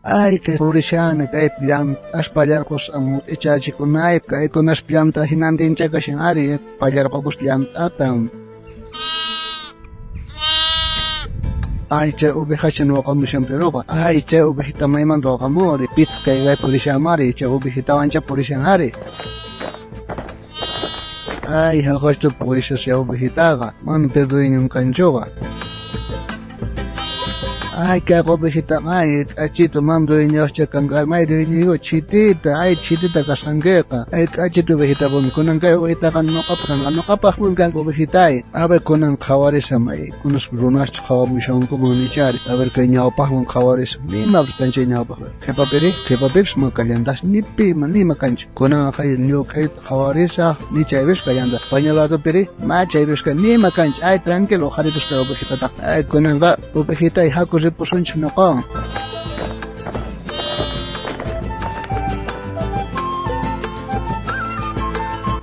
Ay, kay purishani kaypi llamk'aspa pallarqusqa mut'ichachikunaypaq kaykunaspa llamt'a hinantinchá kashan ari pallarqokuspa llamt'ata. Ay, chay ovejacha waqamushan peruqa. Ay, chay ovejita maymanta waqamuri. Pitaq kay purishanmari, chay ovejitawanchá purishan ari. Ay, haqachu purishas chay ovejitaqa. Mana pi dueñon kanchuqa. Ay, kay ovejita, ay, k'achitu mana dueñoyuqcha kanqa, may dueñoyuq chitita, ay, chitita kasqankiqa. Ay, k'achitu ovejitapuni, kunan kay ovejitaqa nuqapaq kanqa, nuqapaqpuni kanqa ovejitay. A ver, kunan qhawarisam, ay, kunaspa runaschu qhawamushankuman nichari. A ver, kay ñawpaqman qhawarisam, nimapis kan chay ñawpaq. Qhipapiri, qhipapipis ma kallantas, ni pi, nima kanchu. Kunan kay lluqhayta qhawarisaq, ni chaypis kallantaq. Paña ladopiri, ma chaypis kan, nima kanchu. Ay, tranquilo, uqharipis kay ovejitataq. Ay, kunanqa ovejitay haku ripusunchik nuqawan.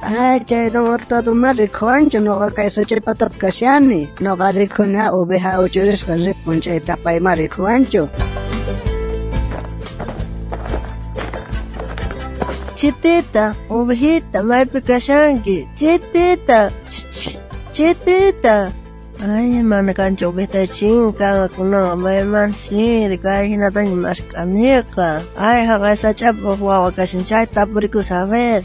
Ay, chay don Hurtado ma rikuwanchu nuqa kay sach'apatapi kashani. Nuqa rikuna oveja uchurisqa ripun chayta pay ma rikuwanchu. Chitita, ovejita, maypi kashanki. Chitita, chitita. Ay, mana kanchu ovejita chinkan, kunan mayman siri, kay hinataña mask'aniqa. Ay, haqay sach'api uj wawa kashan chayta tapurikusaq, a ver.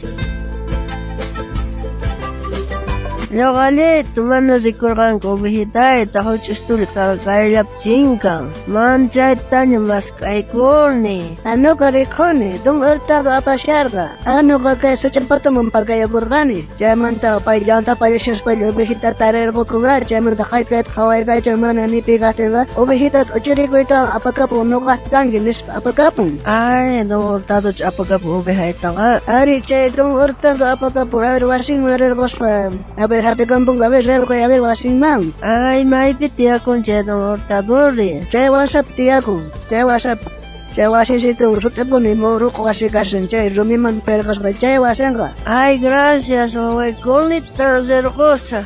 Lluqallitu mana rikurqanku ovejitayta huch'ustuli kayllapi chinkan. Mana chaytaña mask'aykuni. Nuqa rikuni, don Hurtado apasharqa. Nuqa kay sach'apataman pakayakurqani. Chaymanta pay llanta pallashaspa ovejita tarirqukunqa. Chaymanta hayk'ayta qhawaykachan mana ni pi kaqtinqa ovejitata uchurikuytawan apakapun nuqaqta kanki nispa apakapun. Ay, don Hurtadochu apakapun ovejaytaqa. Ari, chay don Hurtado apakapun. A ver, wasinman rirquspa. A ver, hap'ikampunqa, a ver, rirquy, a ver, wasinman. Ay, maypi tiyakun chay don Hurtadori. Chay wasapi tiyakun, chay wasapi. Chay wasisito sut'ipuni muruq wasi kashan, chay rumiman pirqasqa chay wasinqa. Ay, gracias, wawaykunita rirqusaq.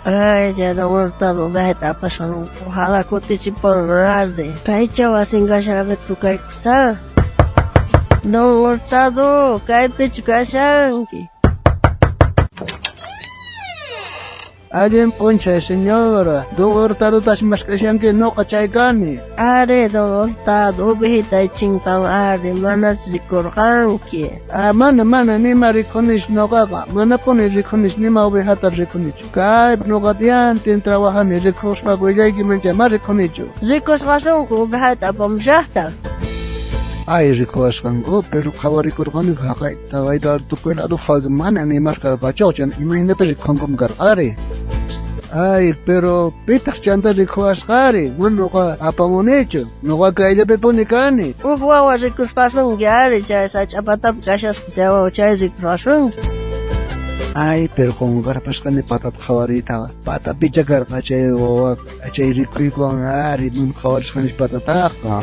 Ay, chay don Hurtado ovejata apashan, ojalá kutichipunradi. Kaycha wasin kashan, a ver, tukaykusaq. Don Hurtado, kaypichu kashanki. Allin p'unchay, señora. Don Hurtadotas mask'ashanki nuqa chay kani. Ari, don Hurtado, ovejitay chinkan ari, manas rikurqanki. Ah, mana, mana, nima rikunichu nuqaqa. Manapuni rikunichu, nima ovejata rikunichu. Kaypi nuqa diantin trabajani, rikuspa willaykiman chay, ma rikunichu. Rikusqasunku ovejata apamushaqta. Ay, rikuwasqanku, pero qhawarikurqani haqayta, wayta tukuy lado mana nimas karqachu, imaynata rikunkum karqari. Ay, pero pitaq chanta rikuwasqari, mana nuqa apamunichu, nuqa kayllapipuni kani. Uj wawa rikusqasunki ari, chay sach'apatapi kashasqa chay wawa chay rikusqasunki. Ay, pero qunqarpasqani patata qhawariytaqa. Patapicha karqa chay wawa, chay rikuykuwan ari, mana qhawarisqanichu patataqa.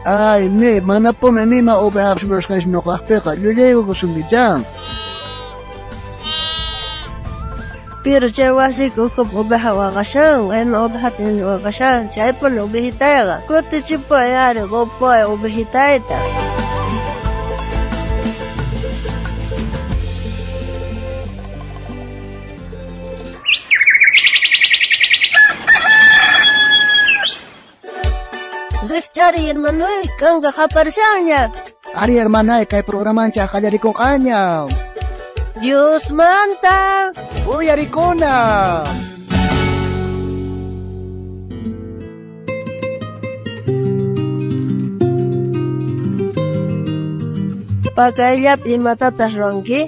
Ay, ni, manapuni nima oveja rurasqanichu nuqaqpiqa, llullaykusunkichá. Pero chay wasiyki ukhupi oveja waqashan, ima ovejata hina waqashan, chaypuni ovejitayqa. Kutichipuy ari, qupuy ovejitayta. Rikchari, hermanoy, kanka qaparishanña. Ari, hermanay, kay programancha qallarikunqaña. Diosmanta uyarikuna. Pakayllapi imatatas ruwanki?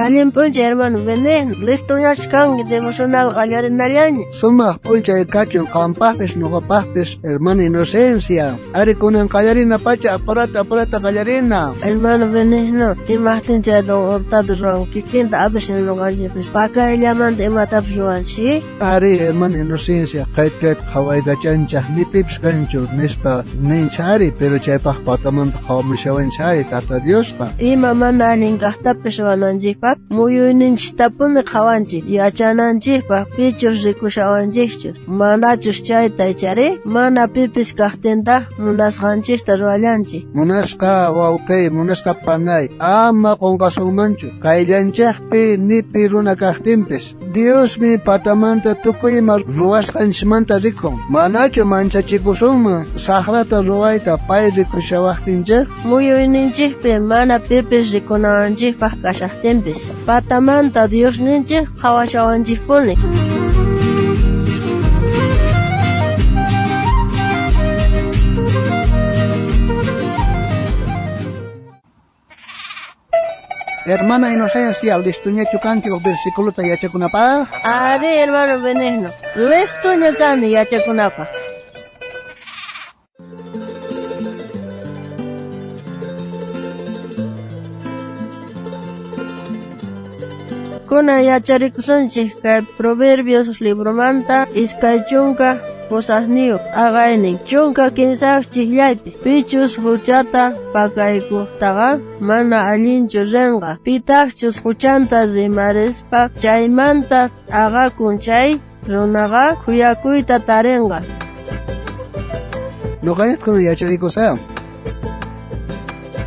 Allin p'unchay hermano Benigno, listoñachu kanki devocional qallarinallaña. Sumaq p'unchay kachun qampaqpis noqapaqpis, hermana Inocencia. Ari kunan qallarina pacha, apurata apurata qallarina. Hermano Benigno, imajtin chay don Hurtado ruwan kikinta apishin noqanchikpis pakayllamanta imatapis ruwanchik. Ari hermana Inocencia, kayta qhawaykachanchaj ni pipis kanchu nispa ninchari, pero chaypaq patamanta qhawamushawanchari Tata Diospa. Ima mana allin kajtapis ruwananchikpaq muyuyninchiktapuni qhawanchik, yachananchikpaq pichus rikushawanchikchus, manachus chayta ichari, mana pipis kajtintaq munasqanchikta ruwallanchik. Munasqa wawqiy, munasqa panay, ama qunqasunmanchu, qayllanchikpi ni pi runa kajtinpis. Diosmi patamanta tukuy ima ruwasqanchikmanta rikun. Manachu manchachikusunman saqrata ruwayta pay rikushawajtinchik? Muyuyninchikpi mana pipis rikunawanchikpaq kashajtinpis, patamanta Diosninchik qhawashawanchikpuni. Hermana Inocencia, listoñachu kanki uj versículota yachakunapaq? Ari, hermano Benigno, listoña kani yachakunapaq. Kunan yacharikusunchik kay Proverbios libromanta 28 aqaynin 13 chijllaypi. Pichus huchata pakaykujtaqa mana allinchu rinqa, pitaqchus huchanta rimarispa chaymanta t'aqakun chay runaqa khuyakuyta tarinqa. Noqayqa kunan yacharikusaq.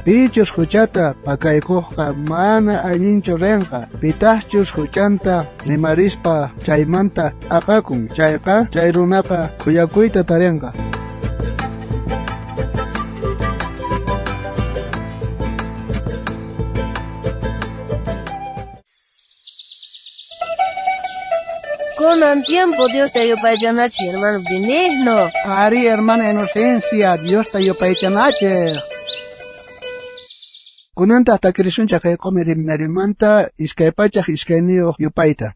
Pichus huchata pakaykujqa mana allinchu rinqa, pitaqchus huchanta rimarispa chaymanta t'aqakun chayqa chay runaqa khuyakuyta tarinqa. Kunan tiempo Diosta yupaychanachik, hermano Benigno. Ari, hermana Inocencia, Diosta yupaychanachik. Kunantaq takirisunchik kay q'umir himnarimanta 202 yupayta.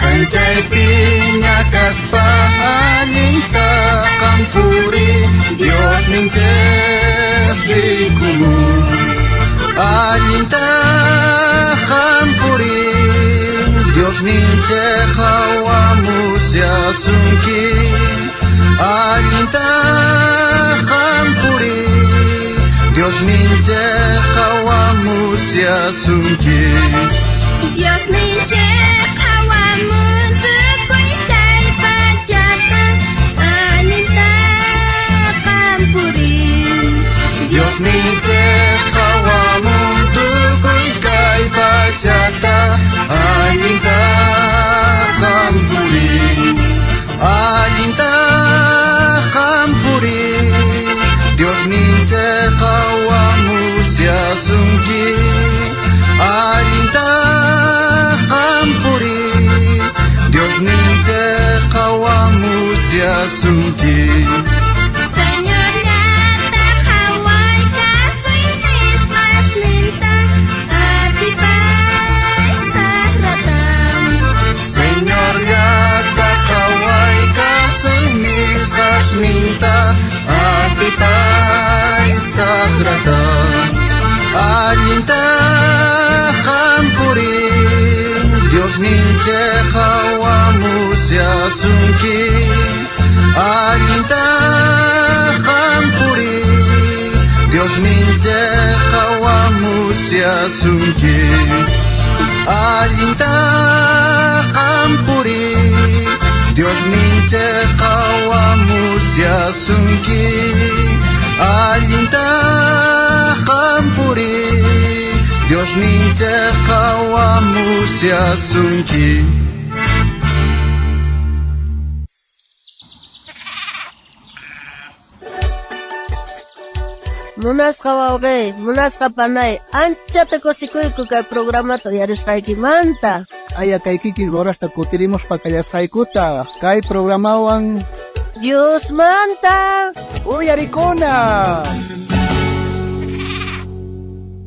Anchaypiña kaspa allinta qam puri, Diosninchik rikumun. Allinta qam puri, Diosninchik qhawamushasunki. Allinta qam puri, Diosninchik qhawamushasunki. Diosninchik qhawamun tukuy kay pachata, allinta qam puri. Diosninchik qhawamun tukuy kay pachata, allinta qam puri. Allinta qam puri, Diosninchik qhawamushasunki. Allinta qam puri, Diosninchik qhawamushasunki. Señorllata qhaway kasuy nisqasninta, atipay saqrata. Señorllata qhaway kasuy nisqasninta, atipay saqrata. Allinta qam puri, Diosninchik qhawamushasunki. Allinta qam puri, Diosninchik qhawamushasunki. Allinta qam puri, Diosninchik qhawamushasunki. Allinta qam puri, Diosninchik qhawamushasunki. Munasqa wawqey, munasqa panay, anchata kusikuyku kay programata uyarisqaykimanta. Aya kay kikin horasta kutirimuspa kallasqaykuta kay programawan Diosmanta uyarikuna.